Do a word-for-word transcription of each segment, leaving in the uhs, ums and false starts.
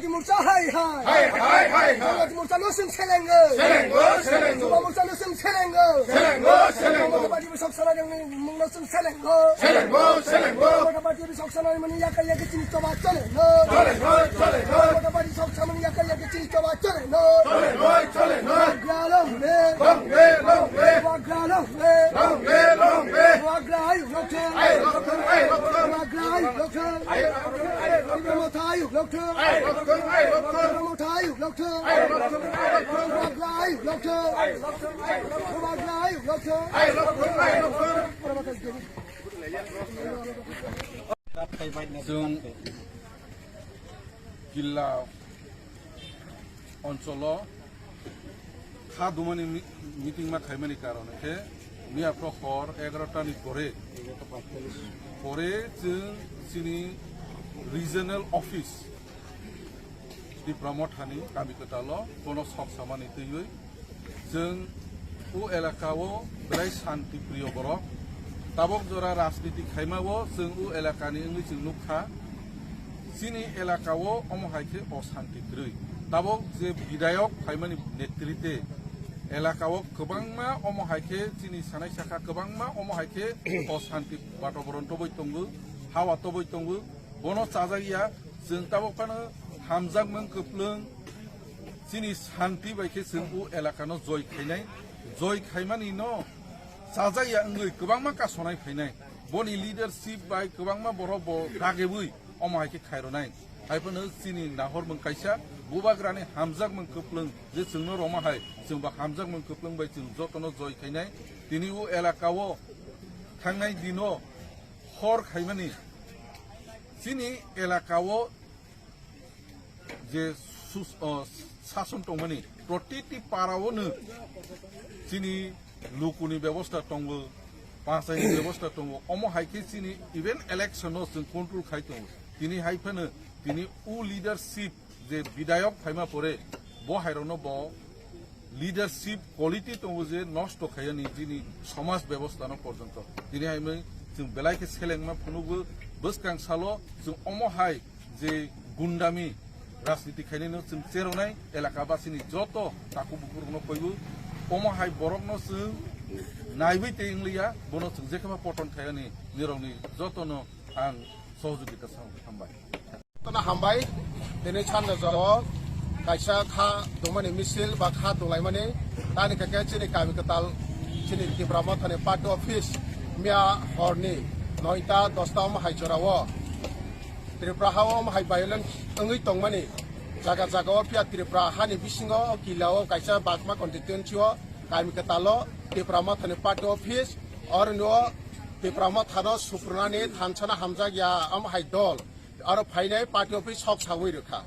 Mursa hai hai. Hai hai hai hai. Mursa no sing selengo. Selengo, selengo. Mursa no sing selengo. Selengo, selengo. Mursa badi sok sana yang mung no sing selengo. Selengo, selengo. Mursa badi sok sana mani yaka yaka chini choba chole no. Chole no, chole no. Mursa badi sok sana mani yaka yaka chini choba chole no. Chole no, chole no. Galo ne. Long live, long live. Galo ne. Long live, long live. Galo ne. Ai, long live, ai, long live. Galo ne. Ai, long live, ai, long live. Galo ne. Chwng Killa oncholo kha dumani mi-, meeting ma khaimani karon khe miya phro hor egarota ni pore, pore chwng chini regional office Tipra Mothani kami kwtalo bono sok samani twiwi chwng o elaka o belai shanti priyo borok. Tabok jora rajniti khaima o chwng o elaka ni wngwi chwng nukha. Chini elaka o omo hai khe oshanti kwrwi. Tabok je bidayok phaimani netrite elaka o kwbangma omo hai khe chini sanai sakha kwbangma omo hai khe oshanti bataboron toboi tongo, hawa toboi tongo, bono chajak ya. Chwng tabok phano hamjakmung kwplwng chini shanti bai khe chwng o elaka no joi khainai, joi khaimani no chajak ya wngwi kwbangma kasonai phainai. Boni leadership bai kwbangma borok bo dagebwi omo hai khe khairwnai. Hai phano chini nahormung kaisa bubagrani hamjakmung kwplwng je chwngno rwma hai, chwngbo hamjakmung kwplwng bai chwng jotono joi khainai. Tini o elaka o thangnai dino hor khaimani chini elaka o je sus-, o, sason tongmani protiti para o no chini lukuni bebosta tongo, panchayni bebosta tongo, omo hai khe chini even election no chwng control khai tongo. Tini hai phano tini o leadership je bidayok phaima pore bo hai rokno bo leadership quality tongo je nosto khaiyani chini somaj bebosta no porjonto. Tini hai mui chwng belai khe selengma phunugo bwskang salo chwng omo hai je gundami rajniti khainai no chwng cheronai elaka basini joto takhuk bukhuk rokno koibu omo hai borok no chwng naiwi tei wngliya bono chwng jekhama poton khaiyani nirokni jotono ang sohojogita sao hambai. Tono hambai, tini sanna joro kaisa kha dungmani misil ba kha dunglaimani, tani kake chini kami kwtal chini Tipra Mothani party office miya horni noita dosta omo hai jorao Tripura hao omo hai violence wngwi tongmani jaga jaga o phiya Tripura hani bisingo o kila o kaisa Bagma constituency o kami kwtal o Tipra Mothani party office oroni o Tipra Mothano suprunani thansana hamjak ya omo hai dol. Aro phainai party office sok sawi rwkha.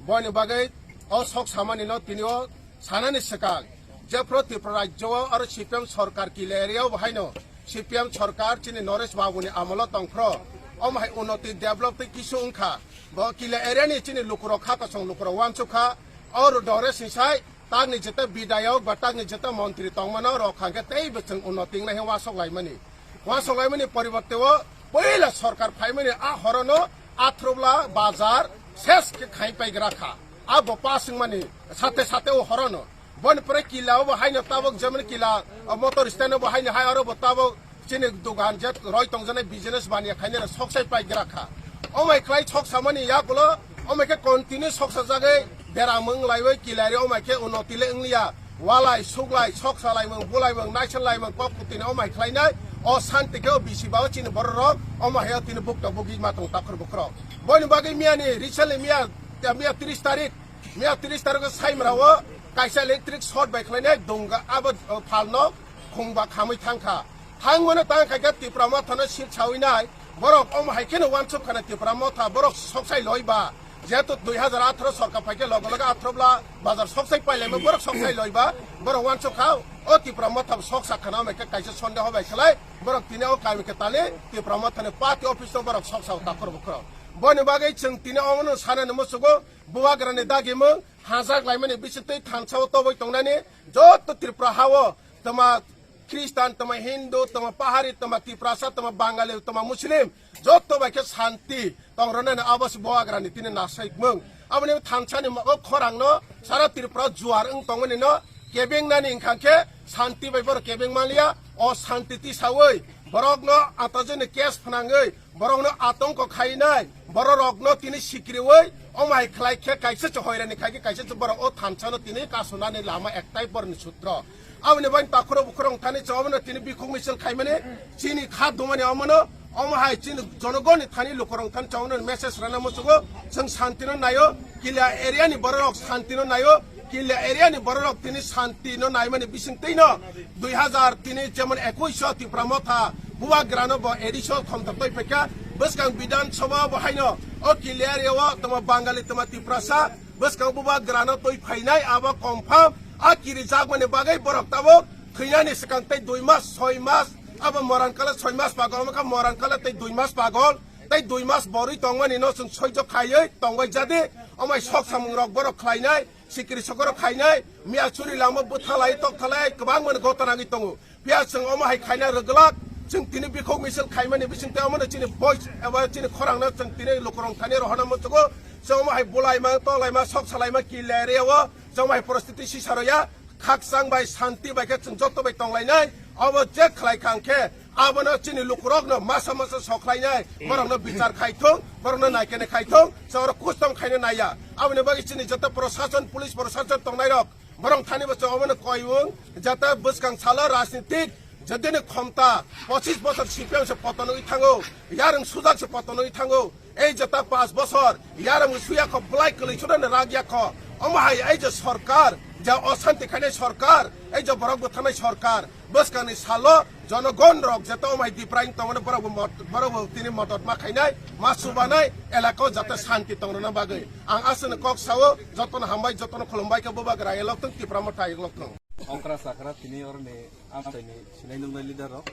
Boini bagwi o sok samani no tini o sanani swkang jephru Tripura rajyo o aro C P M sorkar kila area o bo haino C P M sorkar chini Naresh Babu ni amolo tongphro omo hai unnoti develop tei kisu wngkha. Bo kila area ni chini lukurok kha kosong lukurok wansukha. Oro Naresh ni sai Takni jeta bidayok ba takni jeta montri tongmano rok hwnkhe teibo chwng unnoti wngnai hwnwi uansuk laimani. Uansuk laimani poriborte o puila sorkar phaimani a horono Athrobla bazar ses khe khai paigra kha. Abo pass wngmani sate sate o horono. Boni pore kila obo haino tabok jemon kila, o, motor stand obo haino hai oro bo tabok Chini dogan je roi tongjaknai business baniya khainai rok soksai paigra kha. Omai khlai soksamani yagulo omai khe continue soksajagwi beramung laiwi kilari omai khe unnoti le wngliya. Walai, suglai, soksalaimung, bulaimung, naisanlaimung kok kutini omai khlainai. O santi khe o bisi bao chini bororok omo hayo tini bukto bugwi ma tong takhur bukhurok. Boini bagwi miyani recently miya, miya tris tarik, miya tris tarik o Saimra o kaisa electric short bai khlainai dunga abo, o, phalno khungba khamwi thangkha. Thangmano tang khaikhe Tipra Mothano sil sawi nai. Borok omo hai kheno uansuk khana Tipra Motha borok soksai loi ba. Jehetu dui hajar atharo sorkar phaikhe loge loge Athrobla bazar soksai pailaima borok soksai loi ba. Borok uansuk kha o Tipra Motha soksa khana omo khe kaisa sondeho bai khlai. Borok tini o kami khe tali Tipra Mothani party office o borok soksa o takhor bukhorok. Boni bagwi chwng tini omono sanani musugo bubagrani dagimung hajak laimani bisingtwi thansa o toboi tongnani joto Tripura ha o tama Khristan, tama Hindu, tama Pahari, tama Tiprasa, tama Bangali, tama Muslim, joto bai khe santi tong rwnani abo se bubagrani tini nasaikmung. Aboni thansani o khorangno sara Tripura juar wng tongmani no kebengnani wngkha khe santi bai borok kebeng manliya. O santi tisawi borokno atajani case phnangwi borokno atongko khainai, bororokno tini sikriwi omo hai khlai khe kaisa se hoirani khai khe kaisa se borok o thansano tini kasunani lama ektai borni sutro. Aboni bai takhuro bukhuro wngthani chawabano tini bikhuk misil khaimani chini kha dumani omono, omo hai chini jonogoni thani lukurok thani chawabano message rana musugo, chwng santino nayo, Kilia area ni bororok santino nayo, Kilia area ni bororok tini santino naimani bising tino dui hazar tini jemon ekush o Tipra Motha Bubagrano bo additional khomta toi phaikha, bwskang Bidhan Sabha bo haino o Kilia area o tamo Bangali tamo Tiprasa bwskang Bubagrano toi phainai abo confirm. A kiri jakmani bagwi borok tabuk thwinani swkang tei dui mas, soi mas, abo moran kala soi mas pagol, wngkha moran kala tei dui mas pagol, tei dui mas borwi tongmani no chwng soijo khaiwi tongbai jadi, omai sok samung rok borok khlainai, sikiri sokorok khainai, miya churi lama bwthalai, tokthalai, kwbangmani gotana wngwi tongo. Phiya chwng omo hai khaina rwglak, chwng tini bikhok misil khaimani bising tei omono chini voice eba chini khorangno chwng tini lukurok thani rohorna muchugo. Chwng omo hai bulaima, tolaima, sok salaima, kilaireo, chwng omo hai poristiti sisaro ya, khakchang bai, santi bai khe chwng joto bai tonglainai. Obo je khlai kha hwnkhe, abono chini lukurokno masa masa sok khlainai, borokno bichar khai thung, borokno naikene khai thung, chwng oro custom khaina naiya. Aboni bagwi chini joto prosason, police prosason tongnairok, borok thani bo chwng obono koiwng, jata bwskang salo rajnitik, jodini khomta pochis bosor C P M se poton wi thango, yarwng sujak se poton wi thango, ei jata panch bosor yarwng suya kho, bwlai kwlwi chudano rak ya kho, omo hai ei je sorkar, je osanti khainai sorkar, ei je borok bwtharnai sorkar, bwskangni salo jonogon rok jeta omo hai dipraing tongmani borok bo mot-, borok bo tini modot ma khainai, ma subanai, elaka o jata santi tongrwna bagwi. Ang aswkno kok sao, jotono hambai, jotono khulumbai khe Bubagra elok thung, Tipra Motha elok thung. Okra chakra tini oroni amchaini sinai nungnai leader rok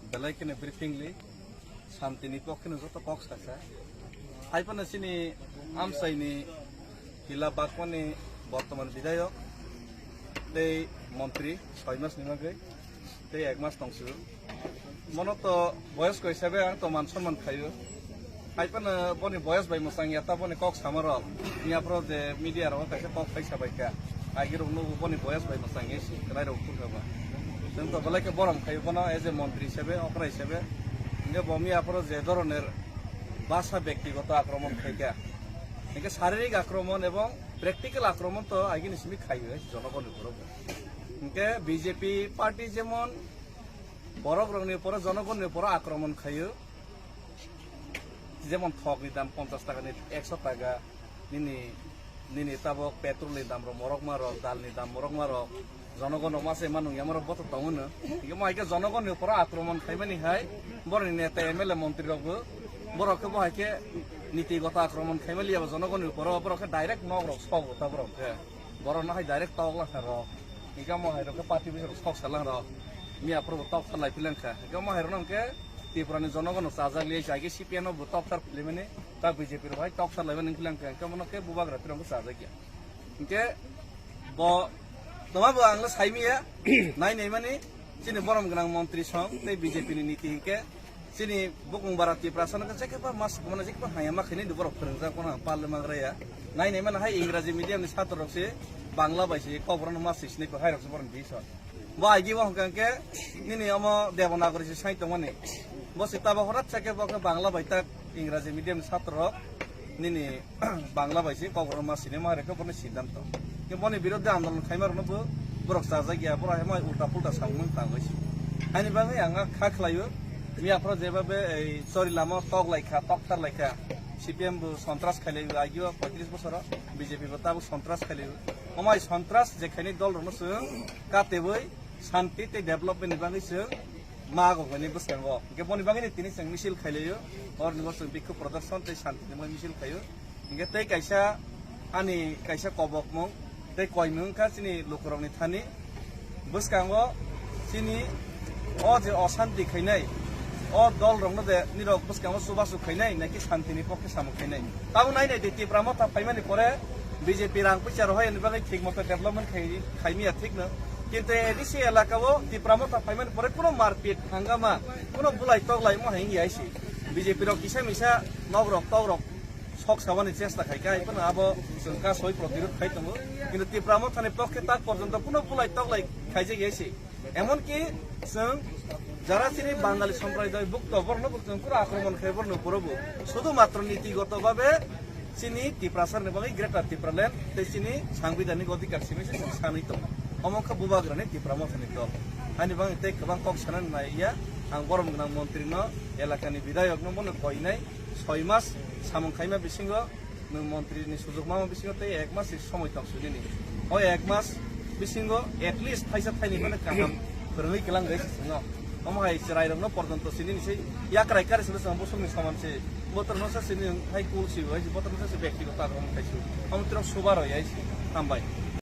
belai kheno briefingly santini pokhe no joto kok sakha. Hai phano chini amchaini Hila Bakmani bortoman bidhayok tei montri soi mas ni bagwi tei ek mas tongsu. Mono to boyosko hisabe ang to man sonman khaio. Hai phano boni boyos bai mwchang ya, ta boni kok sama rok. Miya phoro je media rok kaisa kok khai sabai kha. Agi rok nugo boni boyos bai mwchang ya si, kwlai rok phun kha ba. Chwng to belai khe borom khaio bono as a montri hisabe, okra hisabe. Hingke bo miya phoro je doroner basa bektigoto akromon khai kha. Hingke saririk akromon ebong practical akromon to agi ni simi khaio, jonogoni borok. Hingke B J P party jemon borok rokni uporo, jonogonni uporo akromon khaio. Jemon thokni dam ponchas taka ni ekso taka, nini, nini tabok petrol ni dam rok morokma rok, dal ni dam morokma rok, jonogon rok masa ima nung yama rok boto tongo no. Hingke mo hai khe jonogon ni uporo akromon khaimani hai, borok ni neta M L A montri rok bo, borok khe bo hai khe niti goto akromon khaimani yaba jonogon ni uporo, borok khe direct nok rok sogo ta borok khe. Borok no hai direct tok lakha rok. Hingke mo hai rok khe party bising rok sok salang rok. Miya phoro bo tok salai philang kha. Hingke mo hai rok no hingke Tripura ni jonogon no chajak liya kha. Hingke C P M no bo tok sar philimani, ta B J P rok hai tok sar laimani philang kha. Hingke mo no khe Bubagra tirong khe chajak ya. Hingke bo toma bo ang no sai miya, nai nai mani chini borom gwnang montri song tei B J P ni niti hingke chini bukung bara Tiprasa no khe jekhe ba mas kumana jekhe ba haya ma khaini borok phwrwngjak, kono parliament raya. Nai nai mano hai Ingraji medium ni satro rok se Bangla bai se kok borok no mas sisni ko hai rok se borok ni bison. Bo agi bo hwnkha khe nini omo Devanagari se sai tongmani. Bo se tabo horat sa khe bo khe Bangla bai tak Ingraji medium ni satro rok nini Bangla bai se kok borok ma sini ma rek borok ni siddhanto. Ke boni birodhe andolon khaima rok no bo borok chajak ya, borok hai ma ulta pulta samung tangwi si. Ani bagwi ang kha khlaio, miya phoro jeba be ei chori lama tok lai kha, tok thar lai kha. C P M bo sontras khailai agio poitris bosoro, B J P bo tabuk sontras khailai. Omai sontras je khaini dol rok no chwng kateboi santi tei development ni bagwi chwng ma gogoni bwskango. Hingke boni bagwi ni tini chwng misil khailaio. Orni bo chwng bikhu production tei santi ni misil khaio. Hingke tei kaisa ani kaisa kobokmung tei koimung wngkha chini lukurokni thani. Bwskango chini o je osanti khainai, o dol rokno de nirok bwskango chubachu khainai, naki santini pokhe samung khainai. Tamo nai nai di Tipra Motha phaimani pore B J P rang puisa rohoi ni bagwi thik moto development khai, khaimiya thikno. Kintu A D C elaka o Tipra Motha phaimani pore kuno marpit hangama, kuno bulai toklai mo hai wngya si. B J P rok kisa misa nok rok tok rok Kok sabani chesta khai khe, hai phano abo chwng kasoi protirod khai tongo. Kintu Tipra Mothani pokhe tak porjonto kuno bulai toklai khaijak ya se. Emonki chwng jara chini Bangali Sampraday bukto borno bo chwng pura akromon khai borno pura bo. Sudhu matro niti goto babe chini Tiprasarni bagwi Greater Tipraland tei chini sangbidanik odhikar simi se chwng sanwi tongo. Omo kha bubagrani Tipra Mothani dol. Haini bagwi tei kwbang kok sanani nai ya, ang borom gwnang montrino, elakani bidhayokno bono koinai, soi mas samung khaima bisingo nwng montri ni sujok mama bisingo tei ek mas ni somoi tong sui nini. O ek mas bisingo at least thaisa thaini mano kaham phwrwngwi kwlang gai se chwngno. Omo hai chwrairokno porjonto sini ni sei yakrai kari silo chwng bosongni soman se. Botorno sa sini hai kul si bai, botorno sa se bektigoto akromon khai su. Omo tirok subar oi ai se. Hambai.